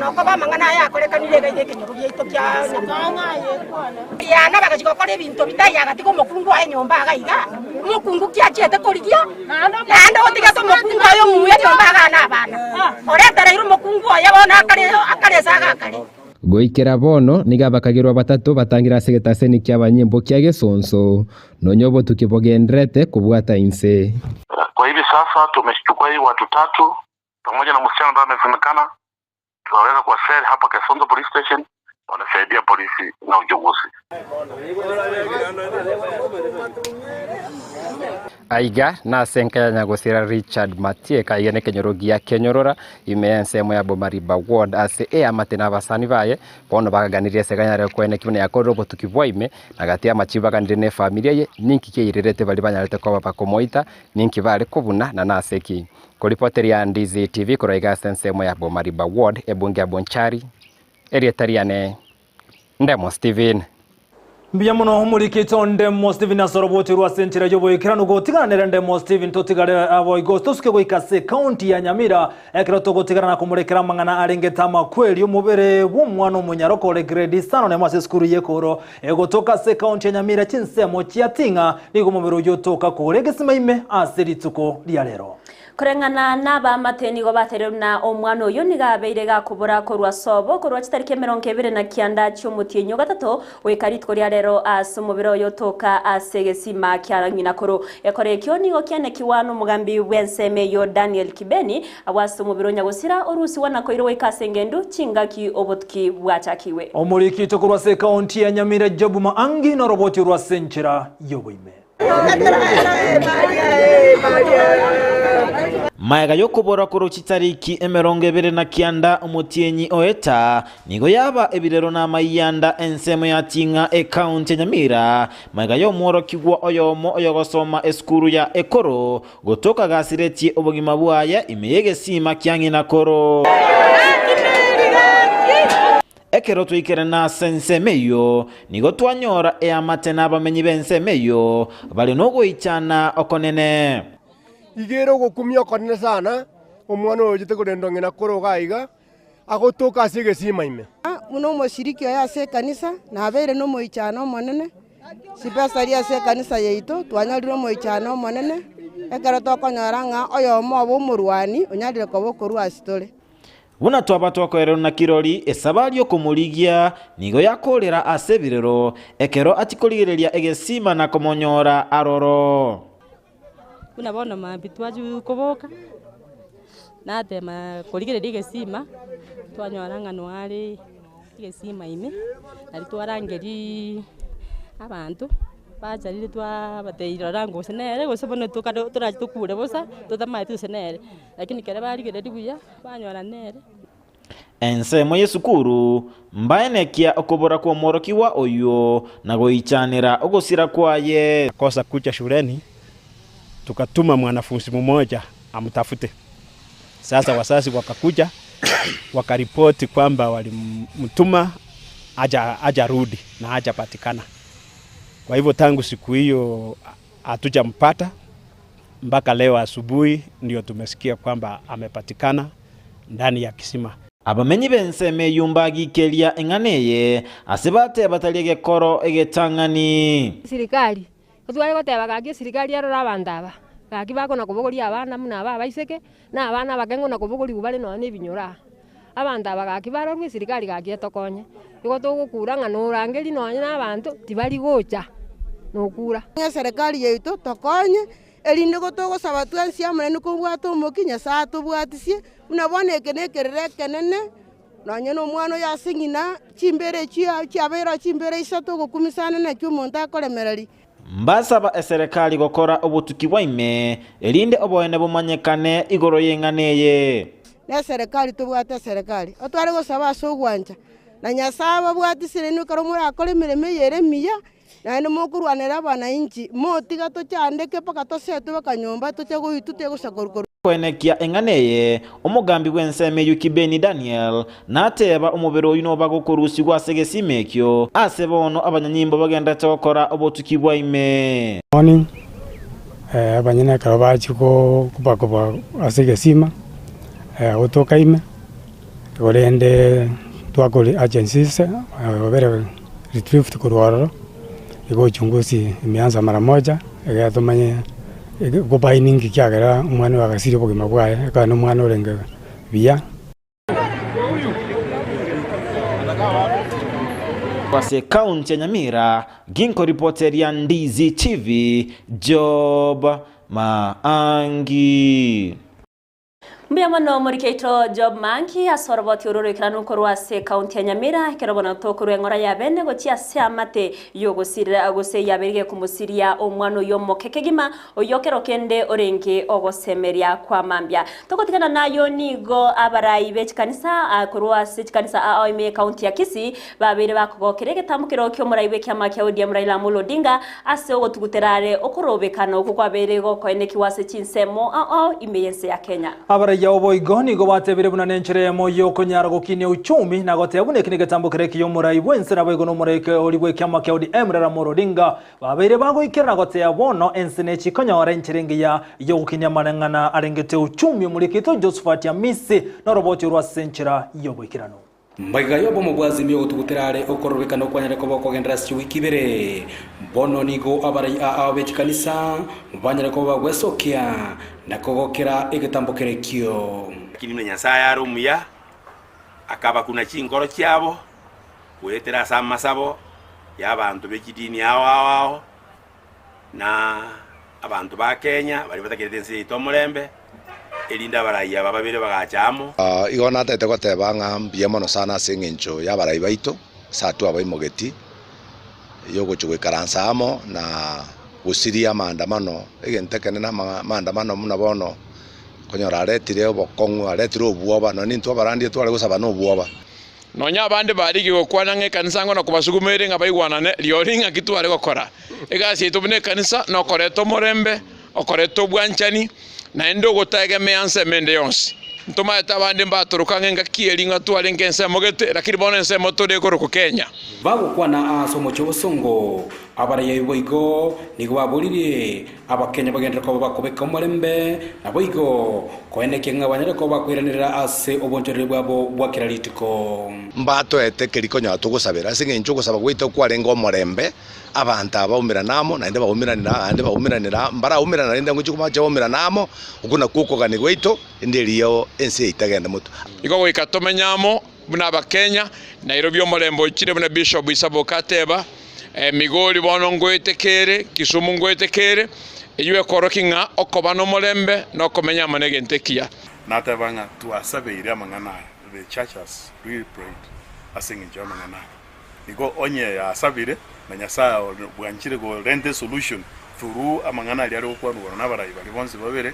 nokoba amang'ana aya akorekanire iga iga ekenyoro giaito kia Yana bagachia gokora ebinto bitaiyo agatiga omokungu aye nyomba iga iga, omokungu ki achiete korigia, naende otigete omokungu oye omuya nyomba iga na abana, oretereire omokungu oye bono akare akare ase agakare. Goikera bono nigo abakagerwa batato batangire ase egetaseni ki'abanyimbo kia Gesonso, nonya obotuki bogendererete kobwata inse. Kwa hivi sasa tumechukua hii watu tatu pamoja na msichana ambaye amesemekana, tukaweka kwa cell hapa Kesonzo Police Station, wanasaidia polisi na uchunguzi. Aiga nase enka ya nyagosira Richard Matiek aiga nekenyoro gia Kenyorora ime y'ensemo ya Bomariba Ward ase eamate na abasani baye bono bagaganirie ase ganyare koeneki buna yakorire obotuki bwa ime na gati y'amachibu baganirie ne efamiri eye ninki kiairerete baria banyarete koba bakomoita ninki bare kobuna na nase ki. Koripoteria Ndizi TV korwa iga ase ensemo ya Bomariba Ward ebunge ya Bonchari erieta riane Ndemo Stephen. Mbuya mono omoriki to Ndemo Stephen ase oroboti rwa ase enchera y'oboikeranu gotigana nere Ndemo Stephen totigare aboigo tosuke goika ase ekaunti ya Nyamira ekero togotigana na komorekera amang'ana arengete amakweri omobere bw'omwana omonyaroko ore grade isano nemo ase esukuru y'ekoro egotoka ase ekaunti ya Nyamira chinsemo chia Ting'a nigo omobere oyio otoka kore egesima ime ase rituko ria rero. Koreng'ana nabamate nigo bateire buna omwana oyio nigo abeire gakobora korwa sobo korwa chitariki 29 chi'omotienyi o gatato goika rituko ria rero ase omobere oye otoka ase egesima kia ng'ina koro. Gekora ekio nigo kianekigwa nomogambi bw'ensemo eyio Daniel Kibeni agwo ase omobere o nyagosira orusigwa na koirwa goika ase engendu chingaki obotuki bwachakigwe. Omorikito korwa ase ekaunti ya Nyamira Job Maangi noroboti orwa ase enchera y'oboime. Magega y'okobora korwa chitariki 29 omotienyi o Eta, nigo yaba ebirero na amayianda ensemo ya Ting'a ekaunti ya Nyamira, magega y'omworokigwa oyomo oyogosoma esukuru ya Ekoro gotoka gasiretie obogima bwaye ime y'egesima kia ng'ina koro. Ekero twaikerana ase ensemo eyio, nigo twanyora eamate na abamenyi b'ensemo eyio bare nogoichana okonene. Iga ere ogokumia okonene sana, omwana oyo ochete korendwa ng'ina kore iga aiga, agotoka ase egesima ime. Buna omoshiriki oye ase ekanisa, nabeire nomoichano omonene, Sipesari ase ekanisa yaito twanyorire omoichano omonene, ekero tokonyora ng'a oyomo obo omorwani onyarire koba okorua ase tore. Buna twaba twakoererwa na kirori, esabari y'okomorigia nigo yakoorera ase ebirero, ekero achia korigereria egesima na komonyora aroro. Buna bono mambia twachia koboka, natema korigereria egesima, twanyora ng'a noyo are egesima ime, nario twarangeriaaa abanto. Bacha riria twabatebia rora gose nere gose bono tokare torache tokure bosa, totamanyeti gose nere, lakini ekero barigereria buya, banyora nere. Ensemo y'esukuru, mbaenekia okobora kw'omworokigwa oyio, na goichanera ogosira kwaye. Kosa kuja shuleni, tukatuma mwanafunzi mmoja amtafute. Sasa wazazi wakakuja wakaripoti kwamba walimtuma hajarudi na hajapatikana. Kwa hivyo tangu siku hiyo hatujampata mpaka leo asubuhi ndio tumesikia kwamba amepatikana ndani ya kisima. Abamenyi b'ensemo eyio mbagikeria eng'ana eye, ase bateba tari egekoro egetang'ani. Sirikari, otware goteba gaki esirikari erore abanto aba, gaki bakona kobogoria abana buna aba abaiseke, na abana abake ng'o nakobogorigwa bare nonya na ebinyoro aa. Abanto aba gaki barorwe esirikari gaki etokonye, igo togokura ng'a norangeria nonya na abanto tibari gocha, nokura. Ng'a eserekari yaito tokonye, erinde igo togosaba twensi amo naende kobwate omokia Nyasaye atobwatisie, buna bono eke na ekerero ekenene, nonye na omwana oyo ase ng'ina, chimbere echio chiabeire oo chimbere isato ogokumisana naki omonto akoremereria. Mbasaba eserekari gokora obotuki bwa ime, erinde oboene bomanyekane igoro y'eng'ana eye. Neserekari tobwate eserekari, otware gosaba ase ogwancha, na Nyasae ababwatisire inwe ekero morakore emeremo eye ere emiya, naende mokorwanera abananchi, motiga tochandeke mpaka tosetwe mpaka nyomba toche goitwa toche gosakorwa. Koenekia eng'ana eye, omogambi bw'ensemo eyio Kibeni Daniel nateba omobere oyio noba gokorusigwa ase egesima ekio, ase bono abanyanyimbo bagenderete gokora obotuki bwa ime. Morning, abanyene ekero bachia kobakoba ase egesima gotoka ime. Igo rende twakora agencies obere retrieved korwa ororo, igo uchunguzi imeanza mara moja, egere tomanye gobaini nki kiagera omwana oyo agasiria obogima bwaye, ekero na omwana orenge buya. Ase ekaunti ya Nyamira, ginkoripoteria Ndizi TV, Job Maangi. Mbuya mono omoriki oito Job Manki ase oroboti oro roikeranu korwa ase ekaunti ya Nyamira, ekero bono tokorwa eng'ora ya bene gochia ase amate y'ogosirera gose yabeire gekomosiria omwana oyio omoke kegima oyio kero kende orenge ogosemeria kwa mambia. Togotigana nayo nigo abarai be chikanisa korwa ase chikanisa ao ime y'ekaunti ya Kisii babeire bakogokera egetambokero ki'omorai bw'ekiama kia ODM Raila Amolo Odinga ase ogotugutera are okorobekana okwo kwabeire gokoenekigwa ase chinsemo ao ao ime y'ense ya Kenya. Abaraiya oboigo nigo batebire buna nenchera eyemo y'okonyara gokinia uchumi na goteba buna eki negetambo kere ekiya omorai bw'ense naboigo nomorai oria bw'ekiama kia ODM Raila Amolo Odinga babeire bagoikera na goteba bono ense nechi konyora enchera engiya y'ogokinia amareng'ana arengete uchumi omorikito Josephat Amisi noroboti orwo ase enchera y'oboikeranu. Magega y'obomo bwa Azimio gotugutera are okorobekana okwanyare koba okogenderera ase chiwiki ibere, bono nigo abarai aa be chikanisa banyare koba bagwesokia na kogokera egetambo kerekio. Lakini buna Nyasae are omuya, akabakuna chinkoro chiabo goetera ase amasabo y'abanto be chidini ao ao ao, na abanto ba Kenya baria batakerete ense yaito omorembe, erinde abarai aba babere bagacha amo. Igo natagete goteba ng'a mbuya mono sana ase eng'encho y'abarai baito, ase atwo abaimogeti, y'ogochia goikaransa amo na gosiria amaandamano, egento ekenene amaandamano buna bono, okonyora aretire obokong'u, aretire obwoba, nonye intwe abarandia tware gosaba na obwoba. Nonya abande barigia gokwana ng'a ekanisa ng'o na kobasuguma ere ng'a baigwanane, rirorio ng'aki tware gokora? Egasi yaito buna ekanisa nokoreta omorembe, okoreta obwanchani, naende ogotaegemea ensemo ende yonsi. Ntomaete abande mbatoroka ng'a engaki eria ng'a twarenge ensemo gete, lakini bono ensemo tore ekorokwa Kenya. Bagokwana ase omochie obosongo, abarayai boigo nigo baboririe Abakenya bagenderere koba bakobeka omorembe, naboigo koenekia ng'a banyare koba bakoiranerera ase obonchoreria bwabo bwa kera rituko. Mbatoete keria konyora togosabera, ase engencho ogosaba gwaito kwarenge omorembe, abanto aba baumerane amo, naende baumeranire aa, naende baumeranire aa, mbaraumerana rende ngochia kobacha baumerane amo, okwo nakwo okogania gwaito, rende erio ense yaito egende motwe. Igo goika tomenye amo buna Abakenya, Nairobi omorembe oichire buna Bishop Isaboke ateba, Migori bono ngoeteka ere, Kisumu ngoeteka ere, eyio ekorokia ng'a okoba nomorembe na okomenya amo negento ekiya. Nateba ng'a twasabeire amang'ana aya, the church has really prayed ase eng'encho y'amang'ana aya. Igo onye yasabire na Nyasaye bwanchire korenta esolution through amang'ana aria are gokwanwa bono nabarai baria bonsi babere,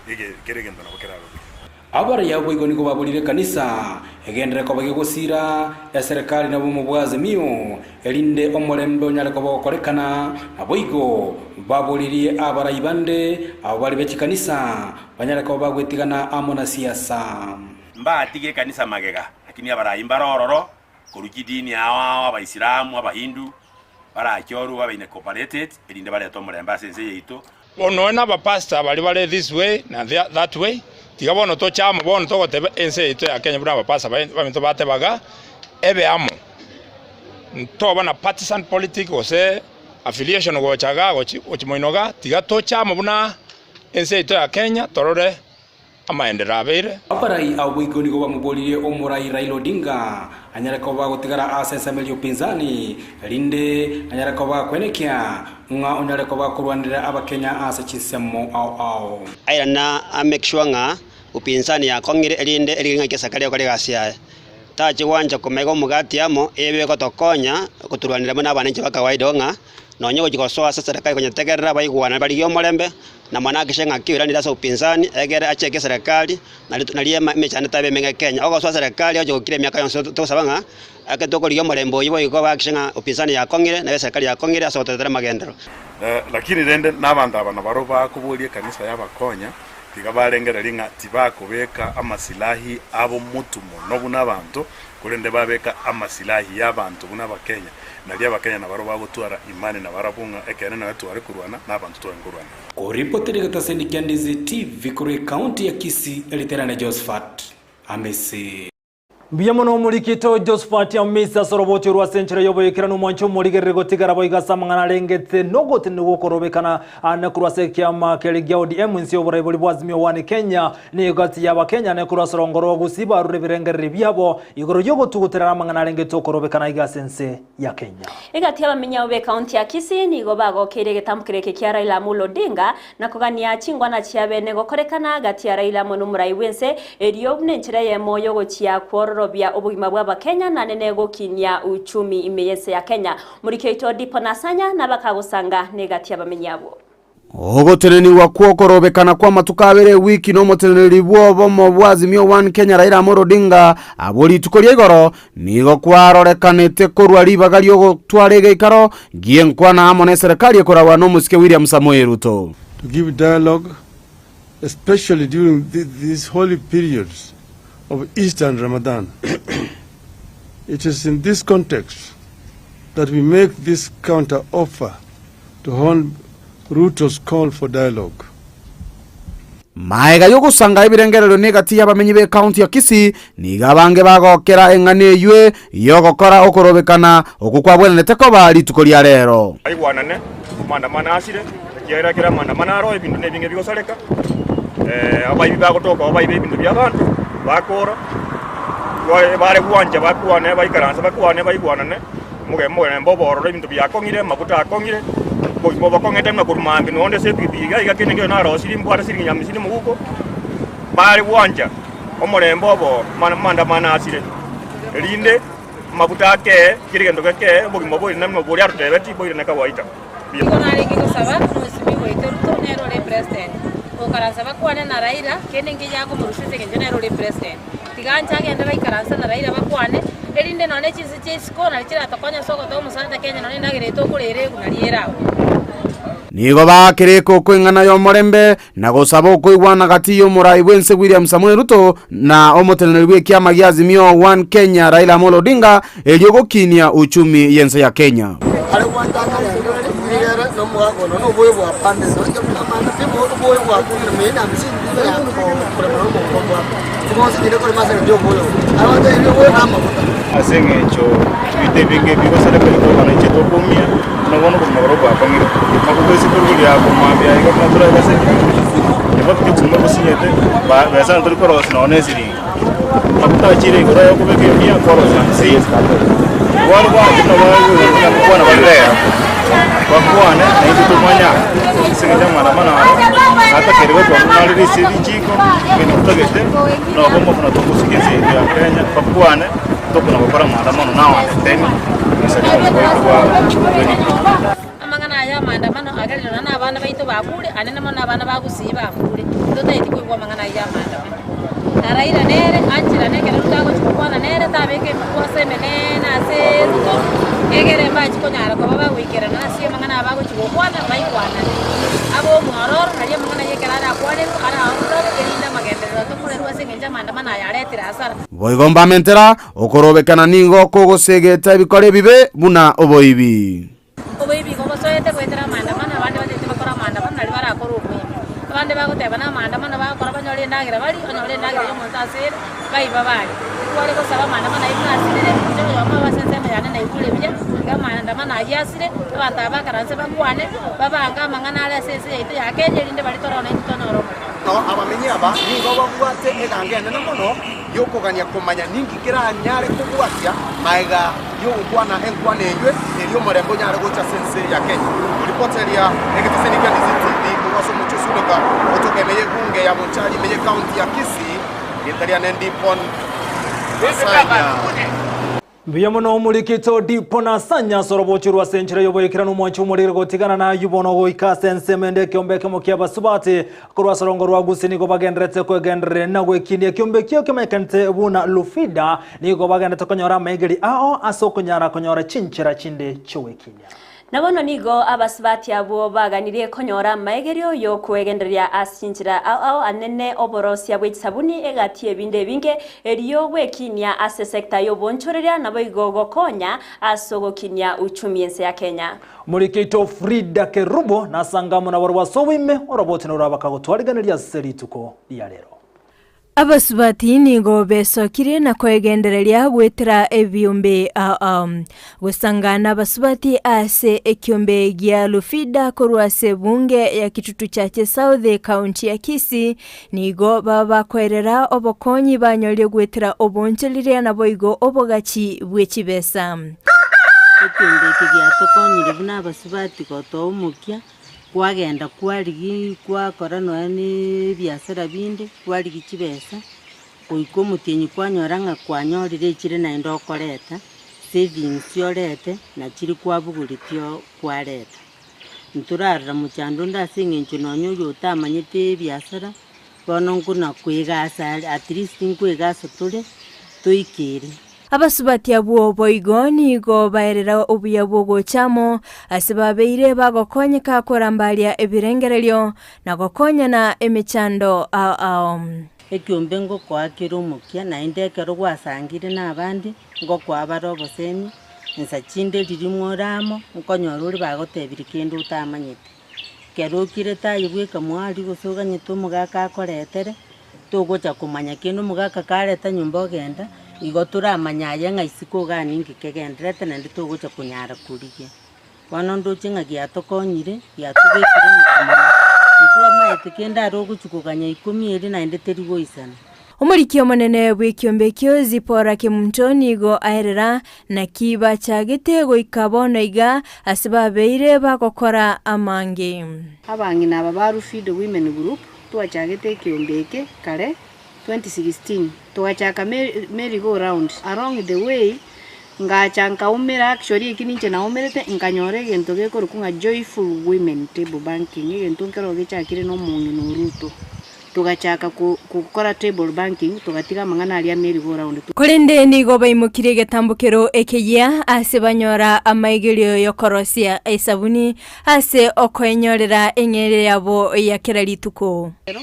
ege kera egento nabo kerabe buya. Abaraiyo boigo nigo baborire ekanisa egenderere koba gegosiira eserekari na obomo bwa Azimio, erinde omorembe onyare koba ogokorekana. Naboigo baboririe abarai bande abwo bare be chikanisa banyare koba bagwetigana amo na siasa. Mbatige ekanisa magega, lakini abarai mbare ororo korwa chidini ao ao, Abaisilamu, Abahindu, barachorwe babe incorporated, erinde barete omorembe ase ense yaito. Bono nonya nabapastor baria bare this way na that way, tiga bono toche amo bono togoteba ense yaito ya Kenya buna abapastor baminto batebaga, ebe amo. Ntoba na partisan politic gose affiliation gocha igaa gochi gochi moino igaa, tiga toche amo buna ense yaito ya Kenya torore amaenderero abeire. Abarai abwo boigo nigo bamoboririe omorai Raila Odinga anyare koba gotigara ase ensemo eria upinzani erinde anyare koba gakwenekia ng'a onyare koba korwanera abakenya ase chinsemo ao ao. Airana a make sure ng'a upinzani yakong'ire erinde erige ng'aki esakari egokora egasi yaye. Tachi gwancha komega omogati amo, ebe egotokonya gotorwanera buna abananchi ba kawaida oo ng'a Nonya ogochia gosoa ase eserekari konyetegerera abaigwanani barigie omorembe, na mwanakishe ng'aki oiranire ase upinzani, egere acheke eserekari, nario nario emechando etabe emenge Kenya. Ogosoa eserekari ogochia gokira emiaka yonsi togosaba ng'a eke tokorigia omorembe oyio boigo bahakikishe ng'a upinzani yakong'ire, nario eserekari yakong'ire ase ogotoretera amagenderero. Lakini rende nabanto aba nabarobwo bakoboria ekanisa y'abakonya, tiga barengererie ng'a tibakobeka amasilahi abo motu mono buna abanto, korende babeka amasilahi y'abanto buna Abakenya, nario Abakenya nabarobwo bagotwara imani nabarabwo ng'a ekeene nonya tware korwana, nabanto tware nkorwana. Koripoti rigetaseni kia Ndizi TV korwa ekaunti ya Kisii, Eriterane Josephat Amisi. Mbuya mono omorikito Josephat Amisi ase oroboti orwo ase enchera y'oboikeranu omwanche omorigereri gotigara boigo ase amang'ana arengete nogotenena gokorobekana ane korwa ase ekiama keria gia ODM inse y'oboraibori bwa Azimio One Kenya nigo gati y'abakenya ane korwa ase orongo rwa Gusii barure ebirengererio biabo igoro y'ogotuguterera amang'ana arengete okorobekana iga ase ense ya Kenya. Egati y'abamenyi abo b'ekaunti ya Kisii nigo bagokeire egetambo eke kia Raila Amolo Odinga na kogania chingwana chiabene gokorekana gati ya Raila amo nomorai bw'ense, erio buna enchera eyemo y'ogochia kwororobia obogima bw'Abakenya naende negokinia uchumi ime y'ense ya Kenya. Moriki oito Dipo Nasanya nabakagosanga negati y'abamenyi abwo. Ogotenenigwa kw'okorobekana kw'amatuko abere ewiki n'omoteneneri bw'obomo bwa Azimio One Kenya Raila Amolo Odinga abwo rituko ria igoro nigo kwarorekanete korwa ribaga ri'ogotwara egeikaro gi'enkwana amo n'eserekari ekoragwa n'omosike William Samoei Ruto. To give dialogue especially during these holy periods of Easter and Ramadan. It is in this context that we make this counter offer to Hon. Ruto's call for dialogue. Maega y'ogosanga ebirengererio negati y'abamenyi b'ecounty ya Kisii, nigo abange bagokera eng'ana eywe y'ogokora okorobekana okwo kwabwenerete koba rituko ria rero. Baigwanane, amaandamano asire, ekiagera ekero amaandamano aro ebinto nebinge bigosareka, abaibi bagotoka oo baibe ebinto bi'abanto, bakora, bare gwancha bakwane baikaranse bakwane baigwanane. Omorembe obororo, ebinto biakong'ire, amaguta akong'ire, obogima obokong'ete buna korwa mambia nonya onde ase epigipigi iga iga kende nkeiyo narosirie mbwate siringi nyamia moguko, bare gwancha omorembe obo amaandamano asire, erinde amaguta akee, kera egento gekee, obogima boirane buna boria atotebetie boirane kawaida. Nigo narenge gosaba Omosibwa oito Ruto nere ore president, gokaransa bakwane na Raila, kende nkeiyo akomorusia ase engencho nere ore president. Tiga anche agende baikaranse na Raila bakwane, erinde nonya ne chinse chia isiko nario chiratokonye ase ogotoa omosacha Kenya nonya endagera eye tokorera eguna riere agwo. Nigo bakereka okoing'ana y'omorembe na gosaba okoigwana gati y'omorai bw'ense William Samoei Ruto na omoteneneri bw'ekiama gia Azimio One Kenya Raila Amolo Odinga erio gokinia uchumi y'ense ya Kenya. Ase eng'encho ebinto ebinge bigosareka rikobana inche tokoumia, buna bono obogima boria bwakong'ire. Amatuko ase torugeria komambia iga buna tore ase epikipiki, ebaki tochuma gosinyete, ba besa ntori korosia nonya na esiringi. Amaguta achire igoro aye okobeka emia korosia hamsini. Bono bwanche buna buna gokwana bare rero, bakwane naintwe tomanye aa, ase eng'encho y'amaandamano aya, natakeire gotwara buna are rise richiko, egento totagete, nobomo buna togosukia ense yaito ya Kenya, bakwane. Tokona gokora amaandamano nawaneteni ase obomo bwaito bwa bweriko. Amang'ana aya y'amaandamano agerire nonya na abana baito bakure, anene mono abana ba Gusii bakure, totaeti koigwa amang'ana ayio y'amaandamano. Na Raila nere ancherane ekero Ruto agochia gokwana nere tabeka emekwaso emenene ase Ruto, egere mbachie konyara koba bagoikerana ase amang'ana aya bagochia gokwana baigwanane. Abe omwororo nario amang'ana ayio ekero arakwanerwe araororobe erinde amagenderero atokorerwe ase eng'encho amaandamano aya aretire hasara. Boigo mbamentera, okorobekana nigo kogosegeta ebikora ebibe buna oboibi. Oboibi igo bosoete goetera amaandamano, abande batete bakore amaandamano nario barakore oboibi. Abande bagoteba namaandamano bagokora banyore endagera barie, onyore endagera y'omonto ase ere, baiba baria. Tware gosaba amaandamano ayio buna asirire, inche oyomo ase ensemo yane naigure buya, iga amaandamano ayio asire, abanto aba bakaranse bakwane, babange amang'ana are ase ense yaito ya Kenya erinde baria tore naintwe tonyore omorembe. Abamenyi aba nigo babwate eganga enene mono y'okogania komanya ninki keranyare kobwatia magega y'ogokwana enkwana eyio erio omorembe onyare gocha ase ense ya Kenya. Koripoteria egeteseni kia DCTV korwa ase omochie o Suneka gotoka ime y'ebunge ya Bonchari ime y'ecounty ya Kisii, erieta riane Ndipon Masanya. Mbuya mono omorikito Dipo na Sanya ase orobocho rwa ase enchera y'oboikeranu omwancho omorere gotigana na ayio bono goika ase ensemo ende ekeombe ekemo ki'abasubati korwa ase orongo rwa Gusii nigo bagendererete kwegendereria na gwekinia ekeombe ekio kemanyekanete buna Lufida nigo bagenderete konyora amaegeri ao ase okonyara konyora chinchera chinde chi'ogwekinia. Na bono nigo abasubati abwo baganirie konyora amaegerio y'okwegendereria ase chinchera ao ao anene oborosia bwe chisabuni egati y'ebinto ebinge, erio gwekinia ase esecta y'oboonchoreria naboigo gokonya ase ogokinia uchumi ense ya Kenya. Omoriki oito Frida Kerubo nasanga amo nabarabwo ase oboime, oroboti norwo abakagotwariganeria ase rituko ria rero. Abasubati nigo besokirie na koegendereria goetera ebiombe ao ao. Gosangana abasubati ase ekiombe gia Lufida korwa ase ebunge ya Kitutu Chache South ekaunti ya Kisii nigo baba bakoerera obokonyi banyorire goetera obonchoriria naboigo obogachi bwe chibesa. Ekiombe eke giatokonyire buna abasubati gotoa omokia, kwagenda kwarigia kwakora nonya na ebiasara binde, kwarigia chibesa, goika omotienyi kwanyora ng'a kwanyorire echire naende okoreta, savings orete, na chiria kwabuguretie kwareta. Ntorarora mochando onde ase eng'encho nonya oyo otamanyete ebiasara, bono nkona koegasa are at least nkoegasa tore, toikere. Abasubati abwo boigo nigo baerera obuya bw'ogocha amo, ase babeire bagokonyeka korambaria ebirengererio na gokonyana emechando ao ao. Ekiombe ngokoa kere omokia, naende ekero gwasangire nabande, ngokoa bare obosemi, insa chinde riria more amo, nkonyora ore bagotebirie kende otamanyete. Ekero okirete aye bweka mwaria gose oganyete omogaka akoretere, togocha komanya kende omogaka kareta nyomba ogenda, igo toramanya aye ng'a isiko igaa ninki kegendererete naende togocha konyara korigia. Bono ndoche ng'a giatokonyire, giatobekire omokia mono. Titwamaete kende are ogochia koganya ikomi eria naende teri goisana. Omoriki omonene bw'ekiombe ekio Zipora Kemunto nigo aerera, Naki bachagete goika bono iga ase babeire bagokora amange. Abang'ina aba ba Rufido Women Group twachagete ekiombe eke kare 2016 togachaka merry go round along the way ngacha nkaumera actually eki ninche naumerete nkanyora egento gekorokwa ng'a joyful women table banking egento nkero gechakire na omong'ina o Ruto togachaka gokora table banking togatiga amang'ana aria a merry go round. Korende nigo baimokirie egetambokero ekeyia ase banyora amaigerio y'okorosia esabuni ase okoenyorera eng'eria yabo ya kera rituko. Ekero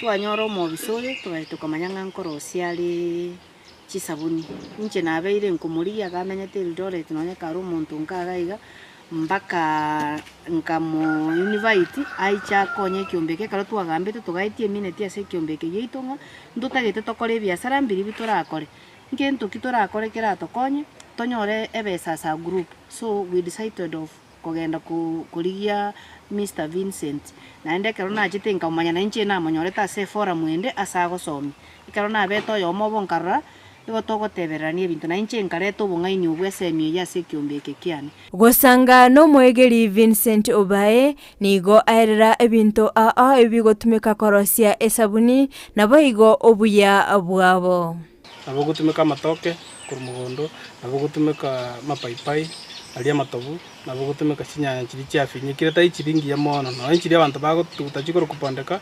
twanyora omobisa oyo togachia tokamanya ng'a nkorosia are chisabuni. Inche nabeire nkomorigia iga amenyete Eldoret nonya ekare omonto nka iga iga, mpaka nkamo invite aiche akonye ekiombe eke ekero twagambete togaetia emineti ase ekiombe eke giaito ng'a ntotagete tokore ebiasara mbiri torakore, ngento ki torakore keratokonye tonyore ebesa as a group. So we decided of kogenda korigia Mister Vincent, naende ekero nachete nkamomanya na inche namonyorete ase eforum ende ase agosomia. Ekero nabete oyomo obo nkarora, nigo togotebererania ebinto, na inche nkareta obong'aini obwo esemi eyio ase ekiombe eke kiane. Gosanga nomoegeri Vincent Obae nigo aerera ebinto ao ebigotumeka korosia esabuni, naboigo obuya bwabo. Nabo ogotumeka amatoke korwa mogondo, nabo ogotumeka amapaipai aria amatobu, nabo ogotumeka chinyanya chiria chiafinyekire tari chiria ngiya mono, nonye chiria abanto bagotuguta chikore kopondeka,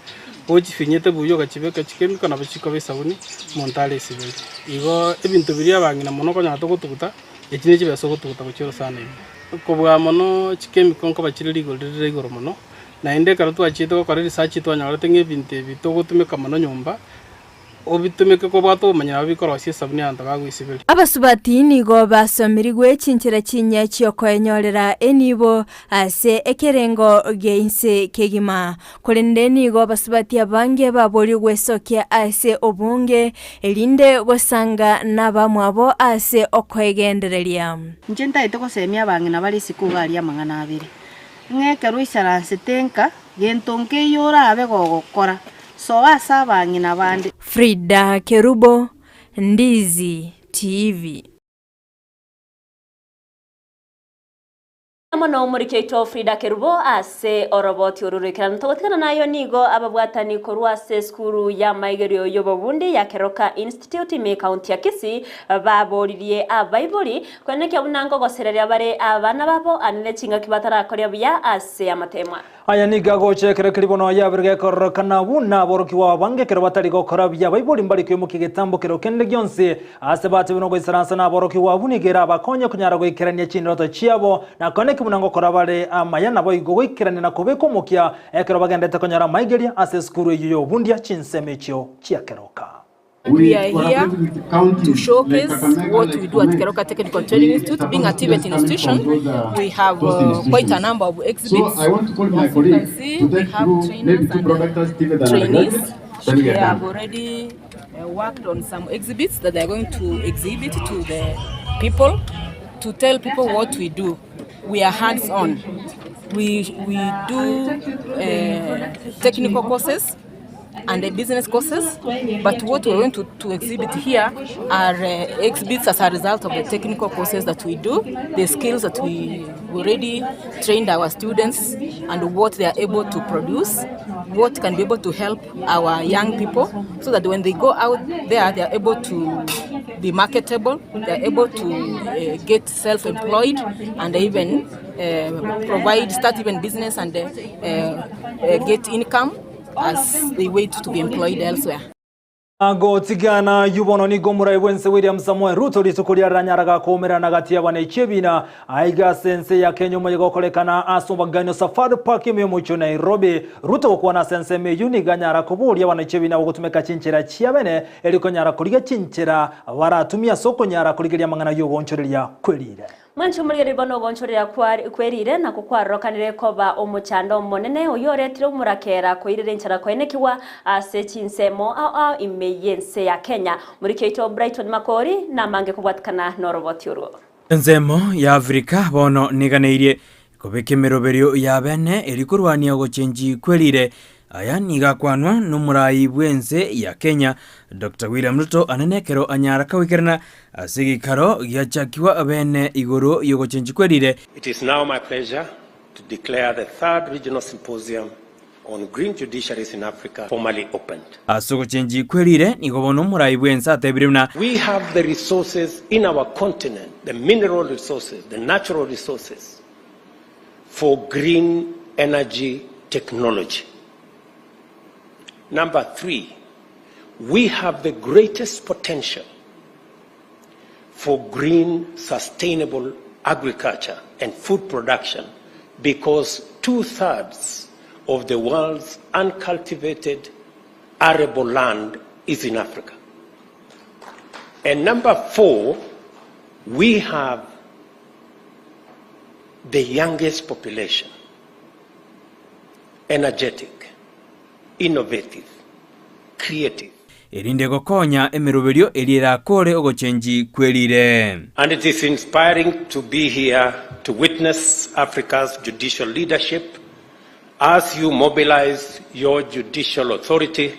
gochifinyete buya ogachibeka chikemiko nabo chikoba esabuni omonto aresiberie. Igo ebinto biria abang'ina mono okonyora togotuguta, echi ne chibesa ogotuguta gochia orosana ime. Kobua mono chikemiko nkoba chire rigori rire igoro mono, naende ekero twachiete gokora eresearch twanyorete ng'a ebinto ebi togotumeka mono nyomba, Obitumeke kobwata obomanyi nabo bikorosia esabuni abanto bagoisiberia. Abasubati nigo basomirigwe chinchera chinyia chi'okoenyorera enibo ase ekerengo gi'ense kegima. Korende nigo abasubati abange baboria gwesokia ase obonge, erinde gosanga nabamwabo ase okoegendereria. Inche ntagete gosemia abang'ina bare isiko iga aria amang'ana abere, ng'a ekero oisaransete nka, Gento nkeiyo orabe gogokora, soa ase abang'ina bande. Frida Kerubo, Ndizi TV. Mono omoriki oito Frida Kerubo ase oroboti oru roikeranu. Togotigana nayo nigo ababwatani korwa ase esukuru y'amaigerio y'obobundi ya Keroka Institute ime ekaunti ya Kisii baboririe abaibori Koenekia buna nkogosereria bare abana babo ande ne chingaki batarakoria buya ase amateemwa. Aya nigo agocha ekero keria bono yabire gekororokana buna aborokigwa abange ekero batari gokora buya abaibori mbari koimokia egetambo kero kende gionsi ase batebire nogoisaransa naborokigwa abwo nigo erabakonye konyara goikerania chindoto chiabo na koenekia buna ngokora bare amaya naboigo goikerania na kobeka omokia ekero bagenderete konyora amaigeria ase esukuru eyio y'obundia chinsemo echio chia keroka. We are here to showcase what we do at Keroka Technical Training Institute. Being a TVET institution, we have uh, quite a number of exhibits. As you can see, we have trainers and trainees. They have already worked on some exhibits that they are going to exhibit to the people to tell people what we do. We are hands on. We, we do technical courses and the business courses, but what we are going to, to exhibit here are exhibits as a result of the technical courses that we do, the skills that we already trained our students and what they are able to produce, what can be able to help our young people so that when they go out there they are able to be marketable, they are able to get self-employed and even provide, start even business and get income as they wait to be employed elsewhere. Gotigana ayio bono nigo omorai bw'ense William Samoei Ruto rituko riria ranyaraga koumerana gati y'abana echi'ebina aiga ase ense ya Kenya omoyega okorekana ase obagaino Safari Park ime y'omochie o Nairobi. Ruto gokwana ase ensemo eyio nigo anyara koboria abana echi'ebina gotumeka chinchera chiabene erio konyara korigia chinchera baratumie ase okonyara korigeria amang'ana y'ogoonchoreria kwerire. Mwanche omorigereria bono ogoonchorera kwerire nakwo kwarorokanire koba omochando omonene, oyio oretire omorakera koirera enchara koenekigwa ase chinsemo ao ao ime y'ense ya Kenya. Omoriki oito Brighton Makori namange kobwatikana noroboti orwo. Ensemo ya Afrika bono neganeirie kobeka emeroberio ya bene erio korwania ogochenchi kwerire. Aya nigo akwanwa nomorai bw'ense ya Kenya Doctor William Ruto anene ekero anyara koikerana ase egeikaro giachakigwa bene igoro y'ogochenchi kwerire. It is now my pleasure to declare the third regional symposium on green judiciaries in Africa formally opened. Ase ogochenchi kwerire nigo bono omorai bw'ense atebire buna. We have the resources in our continent, the mineral resources, the natural resources for green energy technology. Number 3, we have the greatest potential for green sustainable agriculture and food production because two-thirds of the world's uncultivated arable land is in Africa. And number 4, we have the youngest population, energetic, innovative, creative. Erinde gokonya emeroberio eria erakore ogochenchi kwerire. And it is inspiring to be here to witness Africa's judicial leadership as you mobilize your judicial authority,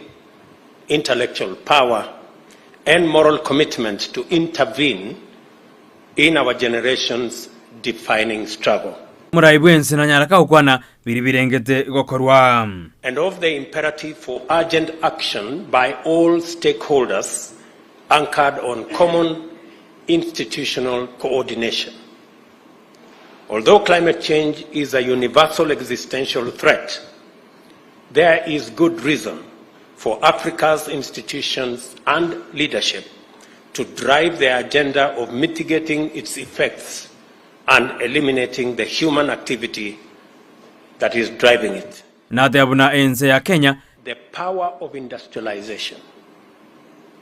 intellectual power, and moral commitment to intervene in our generation's defining struggle. Omorai bw'ense nanyara kagokwana biria birengete gokorwa. And of the imperative for urgent action by all stakeholders anchored on common institutional coordination. Although climate change is a universal existential threat, there is good reason for Africa's institutions and leadership to drive the agenda of mitigating its effects and eliminating the human activity that is driving it. Nateba buna ense ya Kenya. The power of industrialization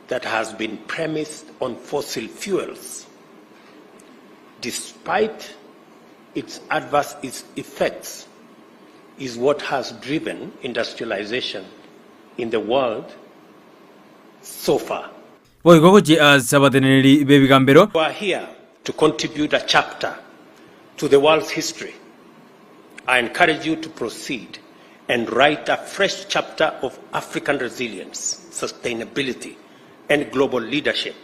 that has been premised on fossil fuels, despite its adverse effects, is what has driven industrialization in the world so far. Boigo gochia ase abateneneri b'ebigambero. You are here to contribute a chapter to the world's history. I encourage you to proceed and write a fresh chapter of African resilience, sustainability, and global leadership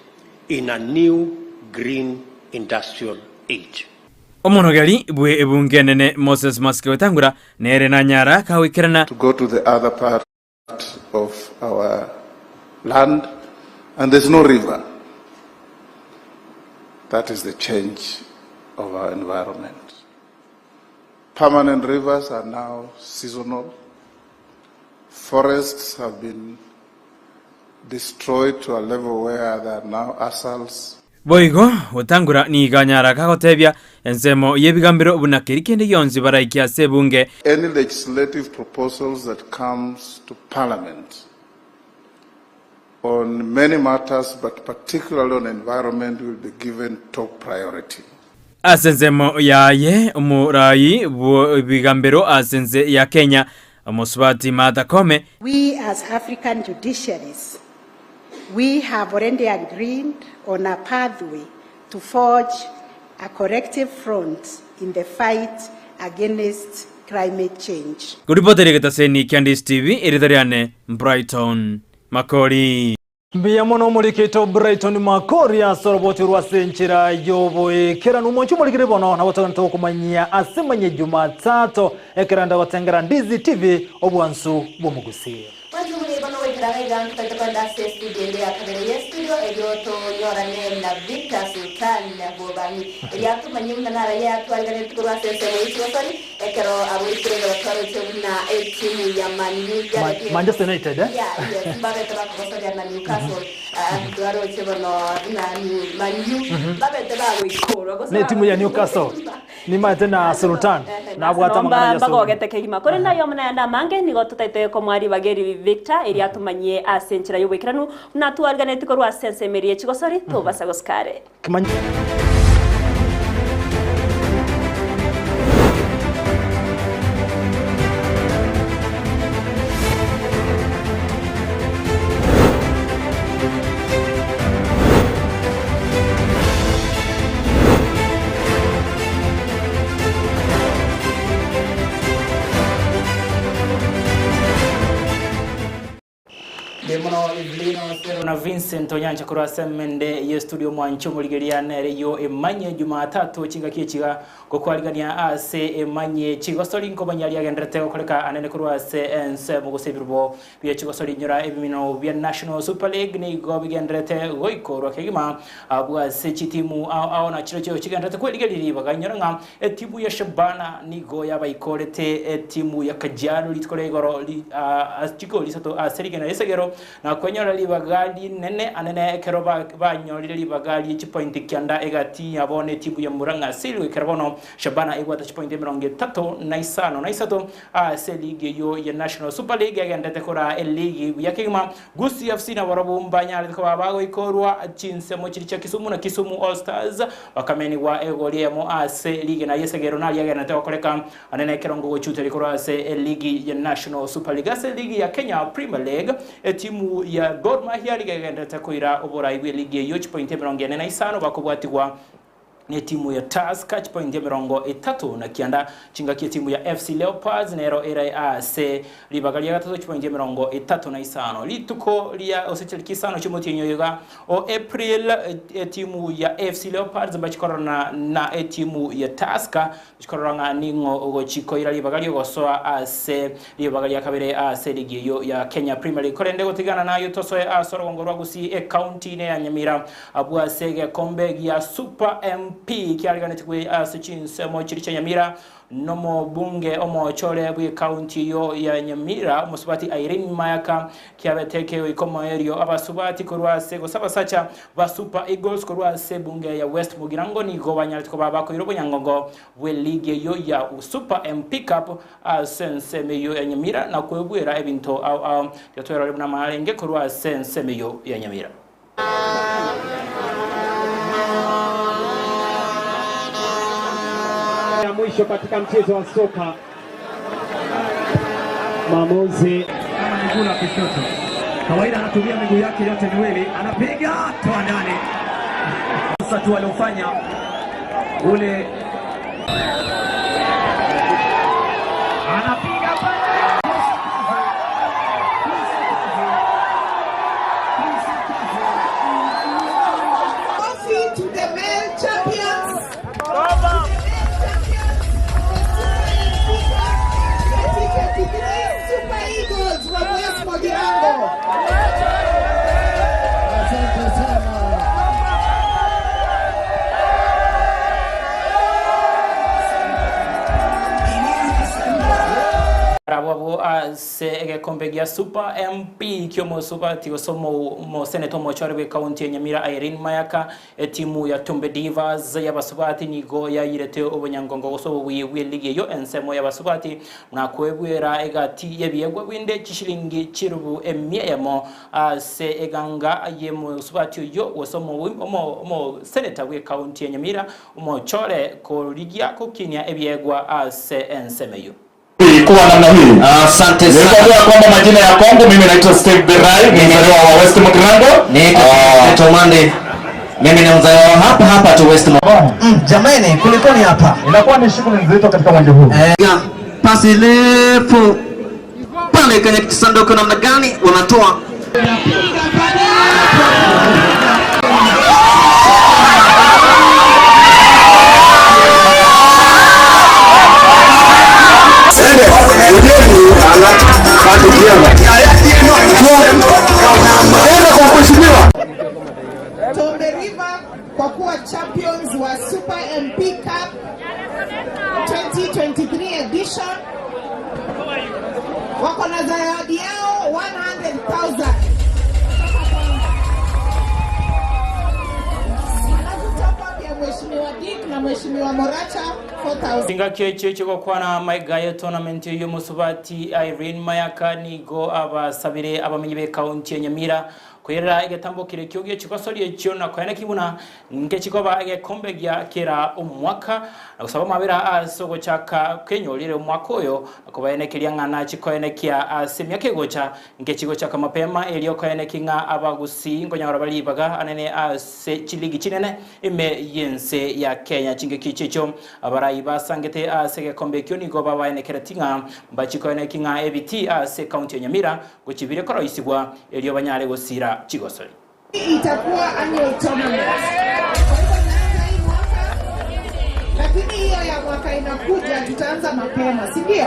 in a new green industrial age. Omonogeri bwe ebunge enene Moses Masike Wetangula nere nanyara kagoikerana. To go to the other part of our land and there's no river. That is the change of our environment. Permanent rivers are now seasonal. Forests have been destroyed to a level where there are now assals. Boigo, gotangora nigo anyara kagotebia ensemo y'ebigambero buna keri kende gionsi baraikie ase ebunge. Any legislative proposals that comes to parliament on many matters but particularly on environment will be given top priority. Ase ensemo yaye, omorai bw'ebigambero ase ense ya Kenya, Omosubati Martha Koome. We as African judiciaries, we have already agreed on a pathway to forge a collective front in the fight against climate change. Koripotera egetaseni kia Ndisi TV, erieta riane Brighton Makori. Mbuya mono omoriketo Brighton Makori ase oroboti rwa ase enchera y'oboikeranu. Omonche omorikire bono nabo togende togokomanyia ase manye Jumatatu ekero ande gotengera Ndizi TV obwansu bw'omogusii. Mwanche omoriri bono goikera iga iga ntotaete kogenda ase estudio ende ya kabere y'estudio erio tonyorane na Victor Sultan Bobani erio atomanyie buna naraye atwariganetie korwa ase ensemo ye chigosori Ekero aborikire igoro twaroche buna etimu ya Man U yabetie Manchester United eh? Yeah, yes, mbabete bakogosoria na Newcastle. Ah, twaroche bono buna New- Man U babete bagoikorwa gose Ne etimu ya Newcastle nimaete na Sultan nabwate amang'ana ya Sultan. Mbagogete kegima. Korende ayio amo nayande amange nigo totaete komoa ribaga eri Victor erio atomanyie ase enchera y'oboikeranu buna twariganetie korwa ase ensemo eria ye chigosori tobasa gosika are. Mbuya mono Evelyn Osero na Vincent Onyancha korwa ase emende ye studio mwanche omorigeria nere yo emanye Jumatatu chingaki echiga gokwarigania ase emanye chigosori nkomanya riagenderete gokoreka anene korwa ase ensemo gose ebirubo bie chigosori inyora ebimino bia National Super League nigo bigenderete goikorwa kegima abwo ase chitimu ao ao na chirochio chigenderete kwerigeria ribaga inyora ng'a Etimu ya Shabana nigo yabaikorete etimu ya Kajiado rituko ria igoro chigoli isato ase rigena ri'esegero na kwenyora ribaga rinene anene ekero banyorire ribaga rie chipointi kianda egati yabo netimu ya Murang'a Seal goikera bono Shabana ebwate chipointi emerongo etato na isano na isato ase eligi eyio ya National Super League egenderete koraa eligi buya kegima. Gusii FC nabarobwo mbanyarete koba bagoikorwa chinsemo chiria chia Kisumu na Kisumu All Stars bakamenigwa egori eyemo ase rigena ri'esegero naria agenderete gokoreka anene ekerongo gochuteria korwa ase eligi ya National Super League. Ase eligi ya Kenya Premier League, etimu ya Gor Mahia nigo egenderete koira oborai bw'eligi eyio chipointi emerongo ene na isano bakobwatigwa Netimu ya Tusker chipointi emerongo etato na kianda, chingaki etimu ya FC Leopards nero ere ase ribaga ria gatato chipointi emerongo etato na isano. Rituko ria gose chiriki isano chiomotienyi oyo iga o April, etimu ya FC Leopards mbachikororana na etimu ya Tusker bachikorora ng'a ning'o ogochi koira ribaga riogosoa ase ribaga ria kabere ase eligi eyio ya Kenya Premier League. Korende gotigana nayo tosoe ase orogongo rwa Gusii ecounty ne ya Nyamira Abwo ase egekombe gia Super MP kiariganetigwe ase chinsemo chiria chia Nyamira nomobunge omochore bw'ecounty eyio ya Nyamira omosubati Irene Mayaka kiabete kegoika omoerio abasubati korwa ase gose abasacha ba Super Eagles korwa ase ebunge ya West Mugirango nigo banyarete koba bakoira obonyangongo bwe league eyio ya Super MP Cup ase ensemo eyio ya Nyamira na kwebwera ebinto ao ao. Tiga twerore buna marenge korwa ase ensemo eyio ya Nyamira. Ya mwisho katika mchezo wa soka maamuzi kama miguu la kushoto kawaida anatumia miguu yake yote miwili anapiga toa ndani sasa tu aliofanya ule anapiga Trophy to the male champions. Super Eagles from West Mogirango. Asante sana. Barabwo abwo ase egekombe gia Super MP ki'omosubati gose omoseneta omochore bw'ekaunti ya Nyamira Irene Mayaka, etimu ya Tumbe Divas y'abasubati nigo yayirete obonyangongo gose obobuyi bw'eligi eyio ensemo y'abasubati na kwebwera egati y'ebiegwa binde chishilingi chirubu emia eyemo Ase eganga y'omosubati oyio, gose omoseneta bw'ekaunti ya Nyamira, omochore korigia gokinia ebiegwa ase ensemo eyio. Ilikuwa namna hii. Asante sana. Nilikwambia kwamba majina ya Kongo, mimi naitwa Steve Berai, ni mzaliwa wa West Mkirango. Niite Tomande. Mimi ni mzaliwa wa hapa hapa tu West Jamani, kulikoni hapa? Inakuwa ni shughuli nzito katika uwanja huu. Eh, pasi refu pale kwenye kisanduku namna gani wanatoa Tombe River kwa kuwa champions wa Super MP Cup 2023 edition wako na zawadi yao 100,000. Alafu top up ya Mheshimiwa Dick na Mheshimiwa Moracha 4,000. Chingaki echio chigokwana maigayo tournament y'omusubati Irene Mayaka nigo abasabire abamenyi be county ya Nyamira kwirira egetambo kire kio giechikosoria echio na koena kibuna nkechikoba egekombe gia kera omwaka na gosaba mabera ase ogochaka kenyorire omwaka oyo akobaenekeria ng'ana chikoenekia ase emiaka egocha nkechigochaka mapema erio koeneki ng'a abagusi nkonyora baribaga anene ase chiligi chinene ime yense ya Kenya chingeki chicho abarai basangete ase egekombe ekio nigo babaenekere ting'a mbachikoeneki ng'a ebiti ase county ya Nyamira gochibire koroisigwa erio banyare gosira chigosori. Itakuwa annual tournament. Kwa hivyo inaanza hii mwaka, lakini hiyo ya mwaka inakuja tutaanza mapema, si ndio?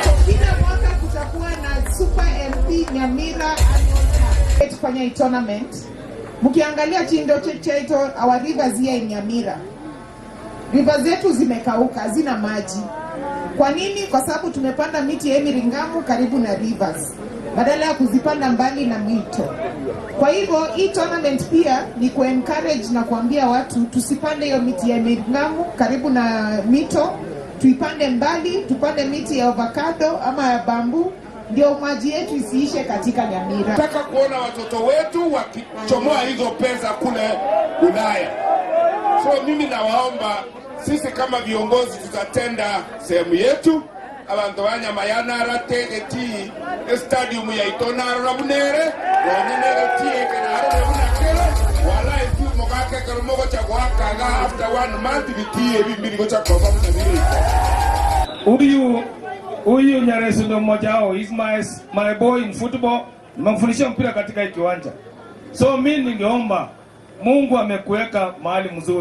So kila mwaka kutakuwa na Super MP Nyamira annual Cup. Tufanya hii tournament. Mkiangalia chindo chetu our rivers here in Nyamira, river zetu zimekauka, hazina maji. Kwa nini? Kwa sababu tumepanda miti ya miringamu karibu na rivers badala ya kuzipanda mbali na mito. Kwa hivyo hii tournament pia ni kuencourage na kuambia watu tusipande hiyo miti ya miringamu karibu na mito, tuipande mbali, tupande miti ya avocado ama ya bambu, ndio maji yetu isiishe katika Nyamira. Nataka kuona watoto wetu wakichomoa hizo pesa kule Ulaya. So mimi nawaomba sisi kama viongozi tutatenda sehemu yetu abantu banyamayanarategeti estadium yaitonarora bunere nonyenegetie kenarore bunakere wala esi mugakekero mogocha gwakaga after one month bitie bimiri gocha koba bunabiriko. Huyu huyu Nyareso ndo mmoja wao, he's my boy in football. Nimemfundisha mpira katika hii kiwanja, so mi ningeomba Mungu amekuweka mahali mzuri.